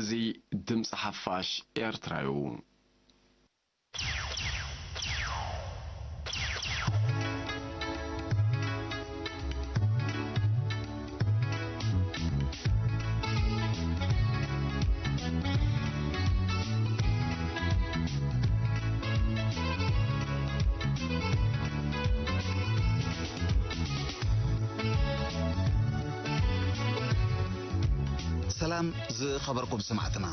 እዚ ድምፂ ሓፋሽ ኤርትራ እዩ። ሰላም ዝኸበርኩም ሰማዕትና።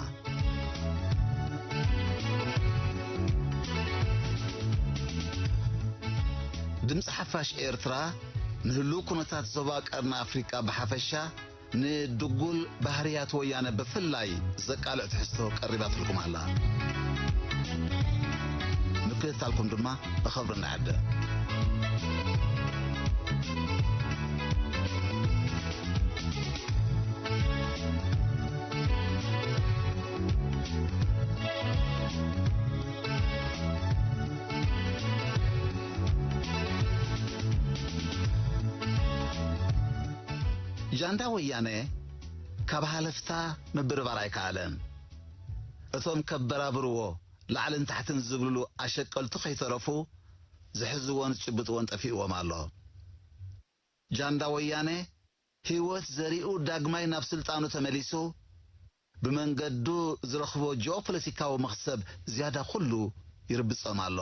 ድምፂ ሓፋሽ ኤርትራ ንህሉው ኩነታት ዞባ ቀርኒ ኣፍሪቃ ብሓፈሻ፣ ንድጉል ባህርያት ወያነ ብፍላይ ዘቃልዕ ትሕዝቶ ቀሪባትልኩም ኣላ። ምክትታልኩም ድማ ብኸብሪ ንዓደ። ጃንዳ ወያነ ካብ ሃለፍታ ምብርባር ኣይከኣለን። እቶም ከበራብርዎ ላዕልን ታሕትን ዝብልሉ ኣሸቀልቱ ከይተረፉ ዝሕዝዎን ዝጭብጥዎን ጠፊእዎም ኣሎ። ጃንዳ ወያነ ህይወት ዘሪኡ ዳግማይ ናብ ስልጣኑ ተመሊሱ፣ ብመንገዱ ዝረኽቦ ጂኦፖለቲካዊ መኽሰብ ዝያዳ ኩሉ ይርብጾም ኣሎ።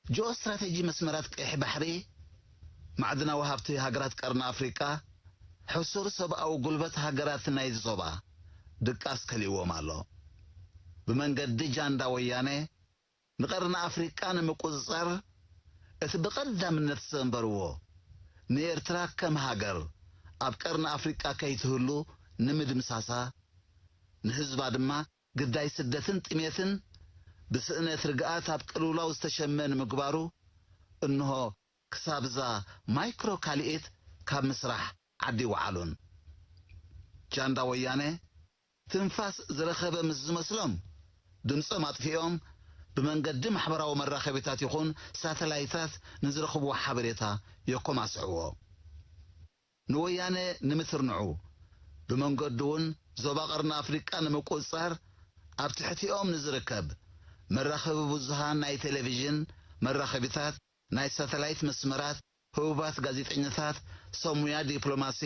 ጂኦ ስትራቴጂ መስመራት ቀይሕ ባሕሪ፣ ማዕድናዊ ሃብቲ ሃገራት ቀርኒ ኣፍሪቃ፣ ሕሱር ሰብኣዊ ጉልበት ሃገራት ናይዚ ዞባ ድቃስ ከሊእዎም ኣሎ። ብመንገዲ ጃንዳ ወያነ ንቀርኒ ኣፍሪቃ ንምቁጽጻር እቲ ብቐዳምነት ዘንበርዎ ንኤርትራ ከም ሃገር ኣብ ቀርኒ ኣፍሪቃ ከይትህሉ ንምድምሳሳ፣ ንህዝባ ድማ ግዳይ ስደትን ጥሜትን ብስእነት ርግኣት ኣብ ቅልውላው ዝተሸመ ንምግባሩ፣ እንሆ ክሳብዛ ማይክሮ ካልኢት ካብ ምስራሕ ዓዲ ይወዓሉን። ጃንዳ ወያነ ትንፋስ ዝረኸበ ምስ ዝመስሎም፣ ድምጾም ኣጥፊኦም ብመንገዲ ማሕበራዊ መራኸቢታት ይኹን ሳተላይታት ንዝረኽብዎ ሓበሬታ የኮማስዕዎ። ንወያነ ንምትርንዑ፣ ብመንገዱ እውን ዞባ ቀርኒ ኣፍሪቃ ንምቁጽጻር ኣብ ትሕቲኦም ንዝርከብ መራኸቢ ብዙሃን፣ ናይ ቴሌቪዥን መራኸቢታት፣ ናይ ሳተላይት መስመራት፣ ህቡባት ጋዜጠኛታት፣ ሰብ ሙያ ዲፕሎማሲ፣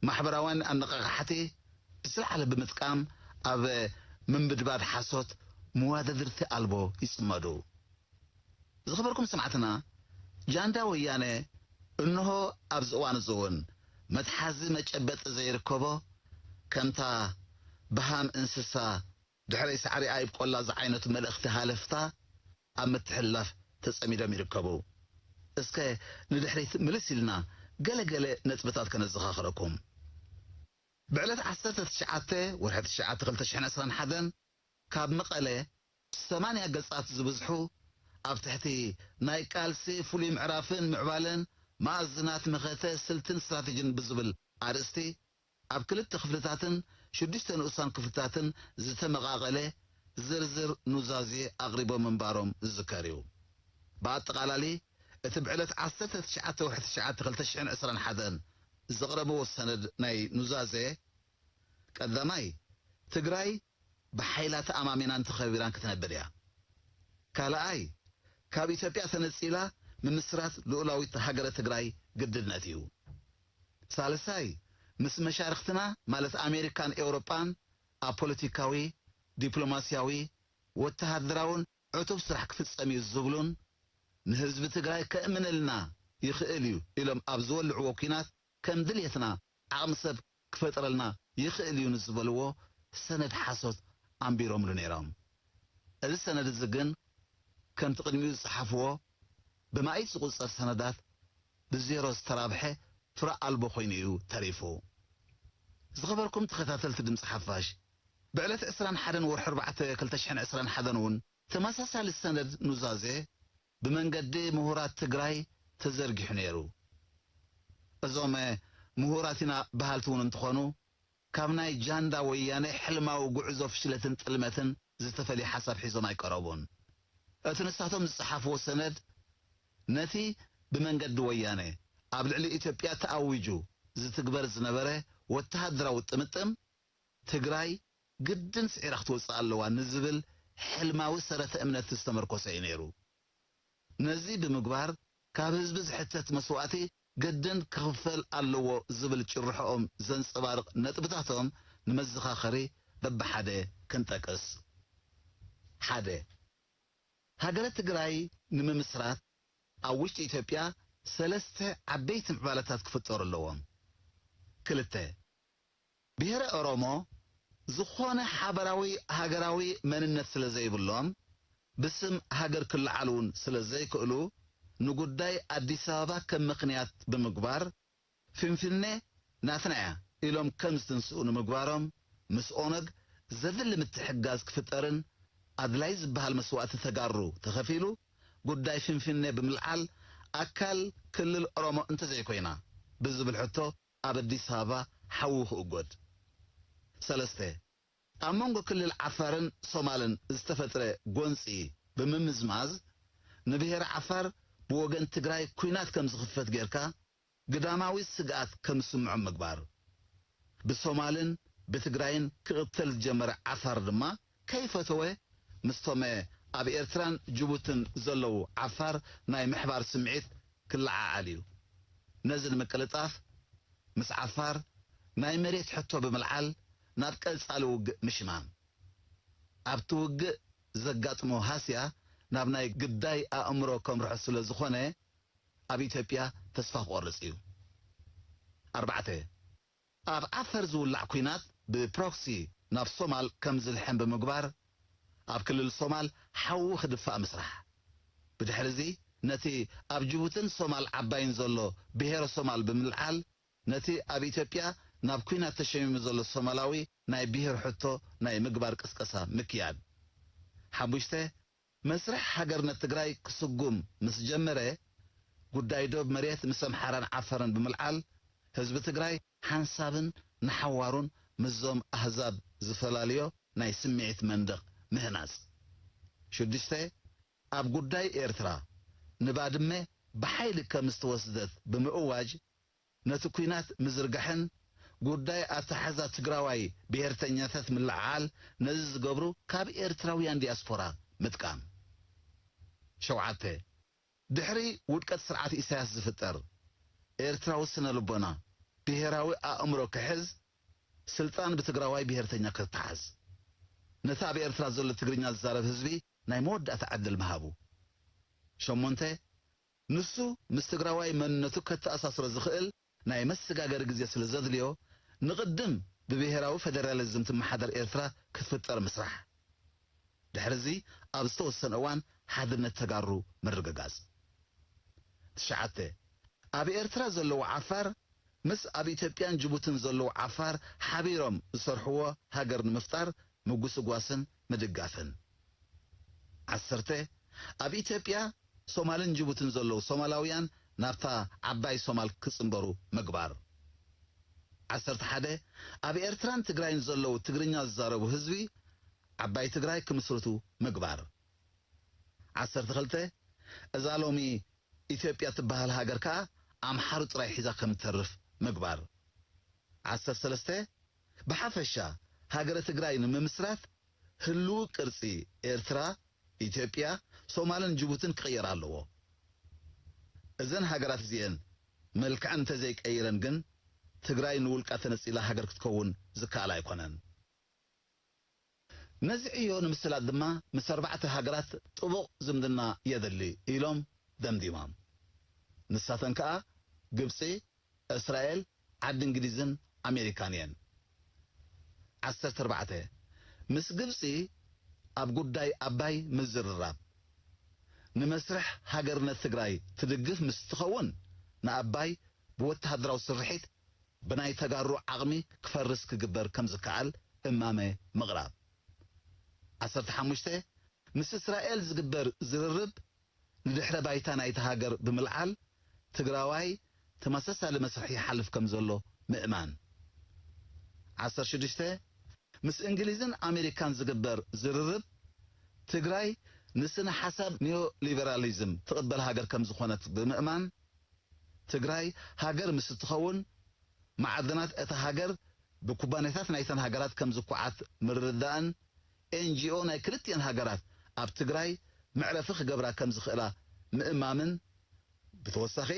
ማሕበራውያን ኣነቓቓሕቲ ብዝለዓለ ብምጥቃም ኣብ ምምብድባድ ሓሶት መዋዳድርቲ ኣልቦ ይጽመዱ። ዝኸበርኩም ሰማዕትና፣ ጃንዳ ወያነ እንሆ ኣብዚ እዋን እዚ እውን መትሓዚ መጨበጢ ዘይርከቦ፣ ከምታ በሃም እንስሳ ድሕሪ ሳዕሪ ኣይብቆላ ዝዓይነቱ መልእኽቲ ሃለፍታ ኣብ ምትሕልላፍ ተጸሚዶም ይርከቡ። እስከ ንድሕሪት ምልስ ኢልና ገለ ገለ ነጥብታት ከነዘኻኽረኩም። ብዕለት ዓሰርተ ትሽዓተ ወርሒ ትሽዓተ ክልተ ሽሕን ዕስራን ሓደን ካብ መቐለ ሰማንያ ገጻት ዝብዝሑ ኣብ ትሕቲ ናይ ቃልሲ ፍሉይ ምዕራፍን ምዕባለን መኣዝናት መኸተ ስልትን ስትራቴጂን ብዝብል ኣርእስቲ ኣብ ክልተ ክፍልታትን ሽዱሽተ ንኡሳን ክፍልታትን ዝተመቓቐለ ዝርዝር ኑዛዜ ኣቕሪቦም ምንባሮም ዝዝከር እዩ። ብኣጠቓላሊ እቲ ብዕለት ዓሰርተ ትሽዓተ ወርሒ ትሽዓተ ክልተ ሽሕን ዕስራን ሓደን ዘቕረብዎ ሰነድ ናይ ኑዛዜ፣ ቀዳማይ፣ ትግራይ ብሓይላ ተኣማሚናን ተኸቢራን ክትነብር እያ። ካልኣይ፣ ካብ ኢትዮጵያ ተነጺላ ምምስራት ልኡላዊት ሃገረ ትግራይ ግድነት እዩ። ሳልሳይ፣ ምስ መሻርኽትና ማለት ኣሜሪካን ኤውሮጳን ኣብ ፖለቲካዊ፣ ዲፕሎማስያዊ፣ ወተሃደራውን ዕቱብ ስራሕ ክፍጸም እዩ ዝብሉን ንህዝቢ ትግራይ ከእምነልና ይኽእል እዩ ኢሎም ኣብ ዝበልዕዎ ኲናት ከም ድልየትና ዓቕሚ ሰብ ክፈጥረልና ይኽእል እዩ ንዝበልዎ ሰነድ ሓሶት ኣንቢሮምሉ ነይሮም። እዚ ሰነድ እዚ ግን ከምቲ ቅድሚኡ ዝጸሓፍዎ ብማኢት ዝቑጸር ሰነዳት ብዜሮ ዝተራብሐ ፍረ ኣልቦ ኮይኑ እዩ ተሪፉ። ዝኸበርኩም ተኸታተልቲ ድምፂ ሓፋሽ፣ ብዕለት ዕስራን ሓደን ወርሒ ኣርባዕተ ክልተ ሽሕን ዕስራን ሓደን እውን ተመሳሳሊ ሰነድ ኑዛዜ ብመንገዲ ምሁራት ትግራይ ተዘርጊሑ ነይሩ። እዞም ምሁራት ኢና በሃልቲ እውን እንትኾኑ፣ ካብ ናይ ጃንዳ ወያነ ሕልማዊ ጉዕዞ ፍሽለትን ጥልመትን ዝተፈልየ ሓሳብ ሒዞም ኣይቀረቡን። እቲ ንሳቶም ዝጸሓፍዎ ሰነድ ነቲ ብመንገዲ ወያነ ኣብ ልዕሊ ኢትዮጵያ ተኣዊጁ ዝትግበር ዝነበረ ወተሃደራዊ ጥምጥም ትግራይ ግድን ስዒራ ክትወጽእ ኣለዋ ንዝብል ሕልማዊ ሰረተ እምነት ዝተመርኮሰ እዩ ነይሩ። ነዚ ብምግባር ካብ ህዝቢ ዝሕተት መስዋእቲ ግድን ክኽፈል ኣለዎ ዝብል ጭርሖኦም ዘንጸባርቕ ነጥብታቶም ንመዘኻኸሪ በብሓደ ክንጠቅስ። ሓደ፣ ሃገረ ትግራይ ንምምስራት ኣብ ውሽጢ ኢትዮጵያ ሰለስተ ዓበይቲ ምዕባለታት ክፍጠሩ ኣለዎም። ክልተ፣ ብሄረ ኦሮሞ ዝኾነ ሓበራዊ ሃገራዊ መንነት ስለ ዘይብሎም፣ ብስም ሃገር ክለዓሉ እውን ስለ ዘይክእሉ፣ ንጉዳይ ኣዲስ ኣበባ ከም ምኽንያት ብምግባር፣ ፊንፊኔ ናትና እያ ኢሎም ከም ዝትንስኡ ንምግባሮም፣ ምስ ኦነግ ዘድሊ ምትሕግጋዝ ክፍጠርን ኣድላይ ዝበሃል መስዋእቲ ተጋሩ ተኸፊሉ፣ ጉዳይ ፊንፊኔ ብምልዓል ኣካል ክልል ኦሮሞ እንተዘይኮይና ብዝብል ሕቶ ኣብ ኣዲስ ኣበባ ሓዊ ክእጎድ። ሰለስተ፣ ኣብ መንጎ ክልል ዓፋርን ሶማልን ዝተፈጥረ ጎንፂ ብምምዝማዝ፣ ንብሄር ዓፋር ብወገን ትግራይ ኲናት ከም ዝኽፈት ጌርካ ግዳማዊ ስግኣት ከም ዝስምዖም ምግባር። ብሶማልን ብትግራይን ክቕተል ዝጀመረ ዓፋር ድማ ከይፈተወ ምስቶም ኣብ ኤርትራን ጅቡትን ዘለዉ ዓፋር ናይ ምሕባር ስምዒት ክለዓዓል እዩ። ነዚ ንምቅልጣፍ ምስ ዓፋር ናይ መሬት ሕቶ ብምልዓል ናብ ቀጻሊ ውግእ ምሽማም። ኣብቲ ውግእ ዘጋጥሞ ሃስያ ናብ ናይ ግዳይ ኣእምሮ ከምርሖ ስለ ዝኾነ ኣብ ኢትዮጵያ ተስፋ ክቖርጽ እዩ። ኣርባዕተ፣ ኣብ ዓፈር ዝውላዕ ኲናት ብፕሮክሲ ናብ ሶማል ከም ዝልሕም ብምግባር ኣብ ክልል ሶማል ሓዊ ክድፋእ ምስራሕ። ብድሕሪ እዚ ነቲ ኣብ ጅቡትን ሶማል ዓባይን ዘሎ ብሄረ ሶማል ብምልዓል ነቲ ኣብ ኢትዮጵያ ናብ ኲናት ተሸሚሙ ዘሎ ሶማላዊ ናይ ብሄር ሕቶ ናይ ምግባር ቅስቀሳ ምክያድ። ሓሙሽተ፣ መስርሕ ሃገርነት ትግራይ ክስጉም ምስ ጀመረ፣ ጉዳይ ዶብ መሬት ምስ ኣምሓራን ዓፈርን ብምልዓል፣ ህዝቢ ትግራይ ሓንሳብን ንሓዋሩን ምስዞም ኣህዛብ ዝፈላልዮ ናይ ስምዒት መንደቕ ምህናጽ። ሽዱሽተ፣ ኣብ ጉዳይ ኤርትራ ንባድመ ብሓይሊ ከም ዝተወስደት ብምእዋጅ፣ ነቲ ኲናት ምዝርጋሕን ጉዳይ ኣተሓዛ ትግራዋይ ብሄርተኛታት ምልዕዓል ነዚ ዝገብሩ ካብ ኤርትራውያን ዲያስፖራ ምጥቃም። ሸውዓተ፣ ድሕሪ ውድቀት ስርዓት ኢሳያስ ዝፍጠር ኤርትራዊ ስነ ልቦና፣ ብሄራዊ ኣእምሮ ክሕዝ፣ ስልጣን ብትግራዋይ ብሄርተኛ ክተሓዝ፣ ነቲ ኣብ ኤርትራ ዘሎ ትግርኛ ዝዛረብ ህዝቢ ናይ መወዳእታ ዕድል ምሃቡ። ሸሞንተ፣ ንሱ ምስ ትግራዋይ መንነቱ ከተኣሳስሮ ዝኽእል ናይ መሰጋገሪ ግዜ ስለ ዘድልዮ፣ ንቕድም ብብሄራዊ ፌደራሊዝም ትመሓደር ኤርትራ ክትፍጠር ምስራሕ። ድሕሪ እዚ ኣብ ዝተወሰነ እዋን ሓድነት ተጋሩ ምርግጋጽ። ትሽዓተ፣ ኣብ ኤርትራ ዘለዉ ዓፋር ምስ ኣብ ኢትዮጵያን ጅቡትን ዘለዉ ዓፋር ሓቢሮም ዝሰርሕዎ ሃገር ንምፍጣር ምጉስጓስን ምድጋፍን። ዓሰርተ፣ ኣብ ኢትዮጵያ፣ ሶማልን ጅቡትን ዘለዉ ሶማላውያን ናብታ ዓባይ ሶማል ክጽንበሩ ምግባር። ዓሰርተ ሓደ፣ ኣብ ኤርትራን ትግራይን ዘለዉ ትግርኛ ዝዛረቡ ህዝቢ ዓባይ ትግራይ ክምስርቱ ምግባር። ዓሰርተ ክልተ፣ እዛ ሎሚ ኢትዮጵያ ትበሃል ሃገር ከኣ ኣምሓሩ ጥራይ ሒዛ ከም ትተርፍ ምግባር። ዓሰርተ ሰለስተ፣ ብሓፈሻ ሃገረ ትግራይ ንምምስራት ህልው ቅርጺ ኤርትራ፣ ኢትዮጵያ፣ ሶማልን ጅቡትን ክቕየር ኣለዎ። እዘን ሃገራት እዚኤን መልክዐን እንተዘይቀይረን ግን ትግራይ ንውልቃ ተነጺላ ሃገር ክትከውን ዝከኣል ኣይኮነን። ነዚ ዕዮ ንምስላጥ ድማ ምስ ኣርባዕተ ሃገራት ጥቡቕ ዝምድና የድሊ ኢሎም ደምዲሞም። ንሳተን ከኣ ግብጺ፣ እስራኤል፣ ዓዲ እንግሊዝን ኣሜሪካን እየን። ዓሰርተ ኣርባዕተ፣ ምስ ግብጺ ኣብ ጉዳይ ኣባይ ምዝርራብ። ንመስርሕ ሃገርነት ትግራይ ትድግፍ ምስ ትኸውን ንኣባይ ብወተሃደራዊ ስርሒት ብናይ ተጋሩ ዓቕሚ ክፈርስ ክግበር ከም ዝከኣል እማመ ምቕራብ። ዓሰርተ ሓሙሽተ፣ ምስ እስራኤል ዝግበር ዝርርብ ንድሕረ ባይታ ናይታ ሃገር ብምልዓል ትግራዋይ ተመሳሳሊ መስርሕ ይሓልፍ ከም ዘሎ ምእማን። ዓሰርተ ሽዱሽተ፣ ምስ እንግሊዝን ኣሜሪካን ዝግበር ዝርርብ ትግራይ ንስነ ሓሳብ ኒዮሊበራሊዝም ትቕበል ሃገር ከም ዝኾነት ብምእማን ትግራይ ሃገር ምስ እትኸውን ማዕድናት እታ ሃገር ብኩባንያታት ናይተን ሃገራት ከም ዝኩዓት ምርዳእን ኤንጂኦ ናይ ክልቲኤን ሃገራት ኣብ ትግራይ መዕረፊ ክገብራ ከም ዝኽእላ ምእማምን፣ ብተወሳኺ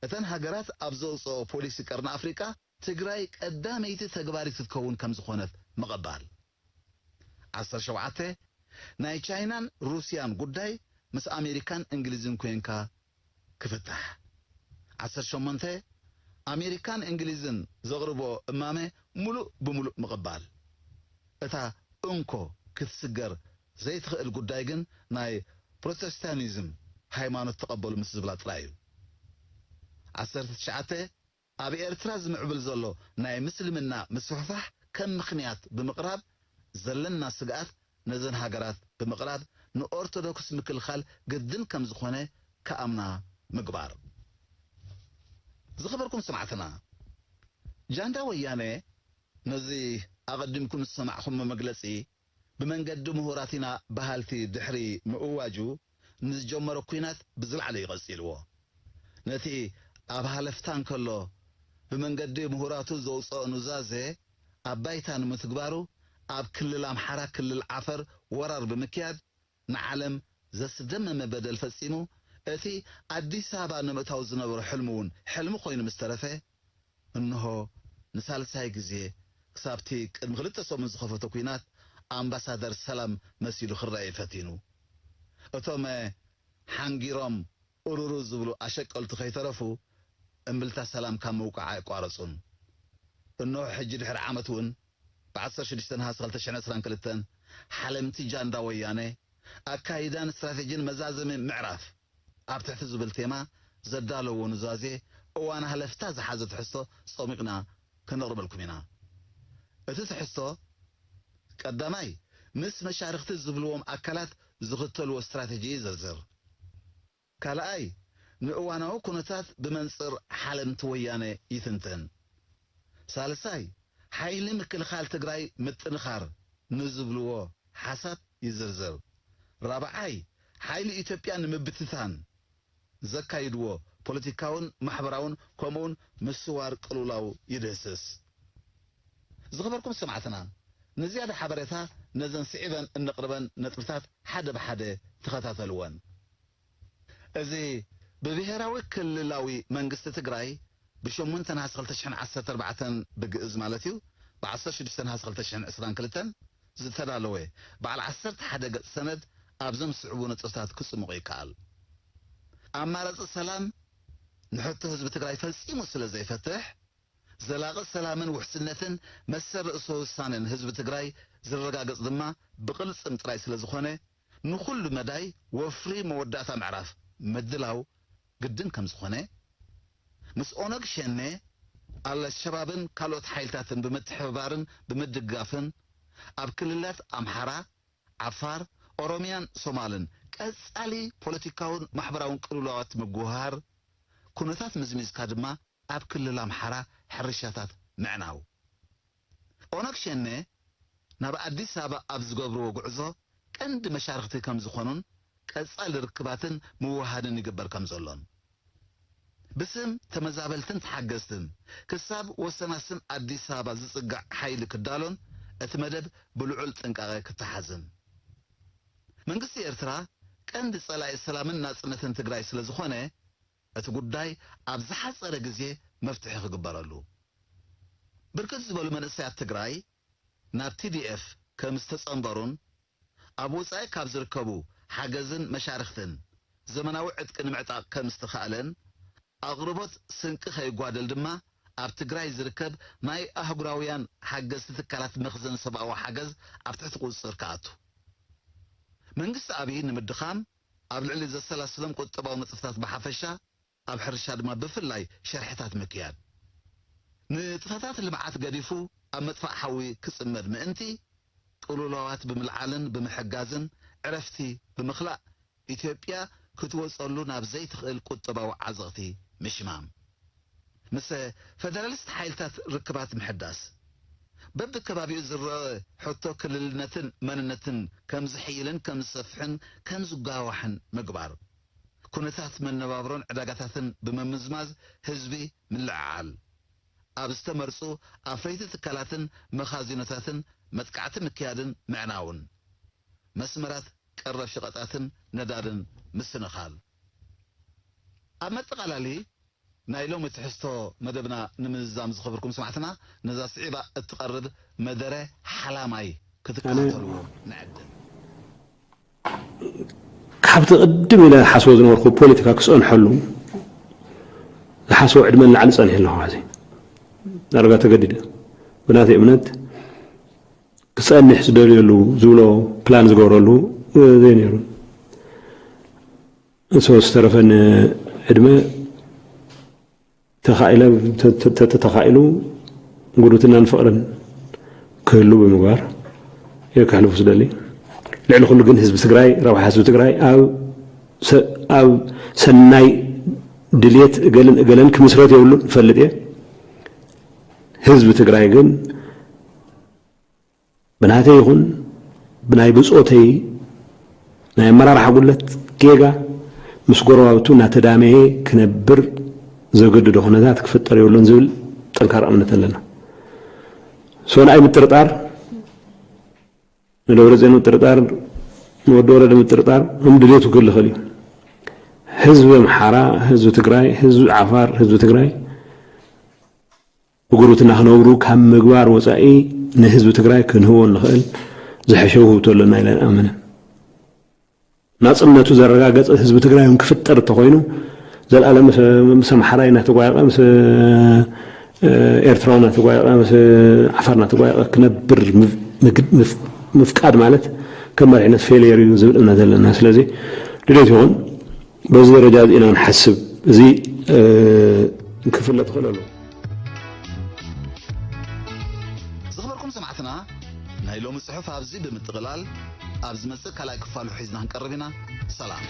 እተን ሃገራት ኣብ ዘውፅኦ ፖሊሲ ቀርኒ ኣፍሪቃ ትግራይ ቀዳመይቲ ተግባሪት ክትከውን ከም ዝኾነት ምቕባል። ዓሰርተ ሸውዓተ፣ ናይ ቻይናን ሩስያን ጉዳይ ምስ ኣሜሪካን እንግሊዝን ኮንካ ክፍታሕ። ዓሰርተ ሸሞንተ፣ ኣሜሪካን እንግሊዝን ዘቕርቦ እማመ ሙሉእ ብሙሉእ ምቕባል። እታ እንኮ ክትስገር ዘይትኽእል ጉዳይ ግን ናይ ፕሮቴስታኒዝም ሃይማኖት ተቐበሉ ምስ ዝብላ ጥራይ እዩ። ዓሰርተ ትሽዓተ፣ ኣብ ኤርትራ ዝምዕብል ዘሎ ናይ ምስልምና ምስፍሕፋሕ ከም ምኽንያት ብምቕራብ ዘለና ስግኣት ነዘን ሃገራት ብምቕራብ ንኦርቶዶክስ ምክልኻል ግድን ከም ዝኾነ ክኣምና ምግባር። ዝኸበርኩም ሰማዕትና፣ ጃንዳ ወያነ ነዚ ኣቐዲምኩም ዝሰማዕኹሞ መግለጺ ብመንገዲ ምሁራት ኢና በሃልቲ ድሕሪ ምእዋጁ ንዝጀመሮ ኲናት ብዝለዓለ እዩ ቀጺልዎ። ነቲ ኣብ ሃለፍታ እንከሎ ብመንገዲ ምሁራቱ ዘውፅኦ ኑዛዘ ኣብ ባይታ ንምትግባሩ ኣብ ክልል ኣምሓራ ክልል ዓፈር ወራር ብምክያድ ንዓለም ዘስደመመ በደል ፈጺሙ እቲ ኣዲስ ኣበባ ንምእታው ዝነበሮ ሕልሚ እውን ሕልሚ ኮይኑ ምስ ተረፈ እንሆ ንሳልሳይ ግዜ ክሳብቲ ቅድሚ ክልተ ሰሙን ዝኸፈቶ ኲናት ኣምባሳደር ሰላም መሲሉ ክረኣይ ፈቲኑ። እቶም ሓንጊሮም እሩሩ ዝብሉ ኣሸቀልቱ ከይተረፉ እምብልታ ሰላም ካብ ምውቃዕ ኣይቋረጹን። እንሆ ሕጂ ድሕሪ ዓመት እውን ብ ዓሰርተ ሽዱሽተ ነሓሰ ክልተ ሽሕን ዕስራን ክልተን ሓለምቲ ጃንዳ ወያነ ኣካይዳን ስትራቴጂን መዛዘሚ ምዕራፍ ኣብ ትሕቲ ዝብል ቴማ ዘዳለዎ ኑዛዜ እዋን ሃለፍታ ዝሓዘ ትሕዝቶ ጸሚቕና ከነቕርበልኩም ኢና። እቲ ትሕዝቶ ቀዳማይ ምስ መሻርኽቲ ዝብልዎም ኣካላት ዝኽተልዎ ስትራቴጂ ይዝርዝር። ካልኣይ ንእዋናዊ ኩነታት ብመንጽር ሓለምቲ ወያነ ይትንትን። ሳልሳይ ሓይሊ ምክልኻል ትግራይ ምጥንኻር ንዝብልዎ ሓሳብ ይዝርዝር። ራብዓይ ሓይሊ ኢትዮጵያ ንምብትታን ዘካይድዎ ፖለቲካውን ማሕበራውን ከምኡውን ምስዋር ቅልውላው ይድህስስ። ዝኸበርኩም ሰማዕትና ንዝያዳ ሓበሬታ ነዘን ስዒበን እነቕርበን ነጥብታት ሓደ ብሓደ ተኸታተልወን። እዚ ብብሄራዊ ክልላዊ መንግስቲ ትግራይ ብሸሞንተ ነሓሰ ክልተ ሽሕን ዓሰርተ ኣርባዕተን ብግእዝ ማለት እዩ፣ ብ ዓሰርተ ሽዱሽተ ነሓሰ ክልተ ሽሕን ዕስራን ክልተን ዝተዳለወ በዓል ዓሰርተ ሓደ ገጽ ሰነድ ኣብዞም ዝስዕቡ ነጥብታት ክጽሙቕ ይከኣል። ኣማራጺ ሰላም ንሕቶ ህዝቢ ትግራይ ፈጺሙ ስለ ዘይፈትሕ፣ ዘላቒ ሰላምን ውሕስነትን መሰል ርእሰ ውሳኔን ህዝቢ ትግራይ ዝረጋገጽ ድማ ብቕልጽም ጥራይ ስለ ዝኾነ፣ ንኹሉ መዳይ ወፍሪ መወዳእታ ምዕራፍ ምድላው ግድን ከም ዝኾነ፣ ምስ ኦነግ ሸኔ፣ ኣልሸባብን ካልኦት ሓይልታትን ብምትሕብባርን ብምድጋፍን ኣብ ክልላት ኣምሓራ፣ ዓፋር፣ ኦሮሚያን ሶማልን ቀጻሊ ፖለቲካውን ማሕበራውን ቅልውላዋት ምጉህሃር፣ ኩነታት ምዝሚዝካ ድማ ኣብ ክልል ኣምሓራ ሕርሻታት ምዕናው። ኦነግ ሸኔ ናብ ኣዲስ ኣበባ ኣብ ዝገብርዎ ጉዕዞ ቀንዲ መሻርኽቲ ከም ዝኾኑን ቀጻሊ ርክባትን ምውሃድን ይግበር ከም ዘሎን፣ ብስም ተመዛበልትን ተሓገዝትን ክሳብ ወሰናስን ኣዲስ ኣበባ ዝጽጋዕ ሓይሊ ክዳሎን እቲ መደብ ብልዑል ጥንቃቐ ክተሓዝን። መንግስቲ ኤርትራ ቀንዲ ጸላኢ ሰላምን ናጽነትን ትግራይ ስለ ዝኾነ፣ እቲ ጉዳይ ኣብ ዝሓጸረ ግዜ መፍትሒ ክግበረሉ። ብርክት ዝበሉ መንእሰያት ትግራይ ናብ ቲ ዲ ኤፍ ከም ዝተጸንበሩን ኣብ ወጻኢ ካብ ዝርከቡ ሓገዝን መሻርኽትን ዘመናዊ ዕጥቂ ንምዕጣቕ ከም ዝተኻእለን ኣቕርቦት ስንቂ ከይጓደል ድማ ኣብ ትግራይ ዝርከብ ናይ ኣህጉራውያን ሓገዝቲ ትካላት መኽዘን ሰብኣዊ ሓገዝ ኣብ ትሕቲ ቁጽጽር ክኣቱ። መንግስቲ ኣብይ ንምድኻም ኣብ ልዕሊ ዘሰላስሎም ቁጠባዊ ንጥፍታት ብሓፈሻ ኣብ ሕርሻ ድማ ብፍላይ ሸርሕታት ምክያድ። ንጥፈታት ልምዓት ገዲፉ ኣብ ምጥፋእ ሓዊ ክጽመድ ምእንቲ ቅልውላዋት ብምልዓልን ብምሕጋዝን ዕረፍቲ ብምኽላእ ኢትዮጵያ ክትወጸሉ ናብ ዘይትኽእል ቁጠባዊ ዓዘቕቲ ምሽማም። ምስ ፈደራሊስት ሓይልታት ርክባት ምሕዳስ። በብከባቢኡ ዝረአ ሕቶ ክልልነትን መንነትን ከም ዝሕይልን ከም ዝሰፍሕን ከም ዝጋዋሕን ምግባር። ኩነታት መነባብሮን ዕዳጋታትን ብምምዝማዝ ህዝቢ ምልዕዓል። ኣብ ዝተመርጹ ኣፍረይቲ ትካላትን መኻዚኖታትን መጥቃዕቲ ምክያድን ምዕናውን፣ መስመራት ቀረብ ሸቐጣትን ነዳድን ምስንኻል። ኣብ መጠቓላሊ ናይ ሎሚ ትሕዝቶ መደብና ንምዝዛም ዝኸበርኩም ሰማዕትና፣ ነዛ ስዒባ እትቐርብ መደረ ሓላማይ ክትከታተልዎ ንዕድም። ካብቲ ቅድም ኢለ ሓስቦ ዝነበርኩ ፖለቲካ ክፀንሐሉ ዝሓስቦ ዕድመ ንላዕሊ ፀኒሐ ኣለኹ። ሕዚ ዳርጋ ተገዲደ። ብናተይ እምነት ክፀንሕ ዝደልየሉ ዝብሎ ፕላን ዝገብረሉ ዘይነይሩ። ንሱ ዝተረፈኒ ዕድመ ተኻኢለ ተተኻኢሉ ጉርብትናን ፍቕርን ክህሉ ብምግባር እየ ከሕልፉ ዝደሊ። ልዕሊ ኩሉ ግን ህዝቢ ትግራይ፣ ረብሓ ህዝቢ ትግራይ ኣብ ሰ- ኣብ ሰናይ ድልየት እገልን እገለን ክምስረት የብሉን እፈልጥ እየ። ህዝቢ ትግራይ ግን ብናተይ ይኹን ብናይ ብፆተይ ናይ ኣመራርሓ ጉድለት ጌጋ ምስ ጎረባብቱ እናተዳመየ ክነብር ዘገድዶ ኩነታት ክፍጠር የብሉን ዝብል ጠንካራ እምነት ኣለና። ሶ ንኣይ ምጥርጣር ንደብረፅዮን ምጥርጣር ንወዲ ወረደ ምጥርጣር ከም ድሌቱ ክህል ይኽእል እዩ። ህዝቢ ኣምሓራ፣ ህዝቢ ትግራይ፣ ህዝቢ ዓፋር፣ ህዝቢ ትግራይ ብጉርብትና ክነብሩ ካብ ምግባር ወፃኢ ንህዝቢ ትግራይ ክንህቦ እንኽእል ዝሐሸ ውህብቶ ኣለና ኢለ ኣምንን። ናፅነቱ ዘረጋገፀ ህዝቢ ትግራይ እውን ክፍጠር እንተኾይኑ ዘልኣለም ምስ ኣምሓራይ እናተጓየቐ ምስ ኤርትራዊ እናተጓየቐ ምስ ዓፋር እናተጓየቐ ክነብር ምፍቃድ ማለት ከም መሪሕነት ፌልየር እዩ ዝብል እምነት ኣለና። ስለዚ ድሌት ይኹን በዚ ደረጃ እዚ ኢና ንሓስብ። እዚ ክፍለጥ ክእል ኣለዎ። ዝኽበርኩም ሰማዕትና፣ ናይ ሎሚ ጽሑፍ ኣብዚ ብምጥቕላል ኣብ ዝመጽእ ካልኣይ ክፋሉ ሒዝና ክንቀርብ ኢና። ሰላም።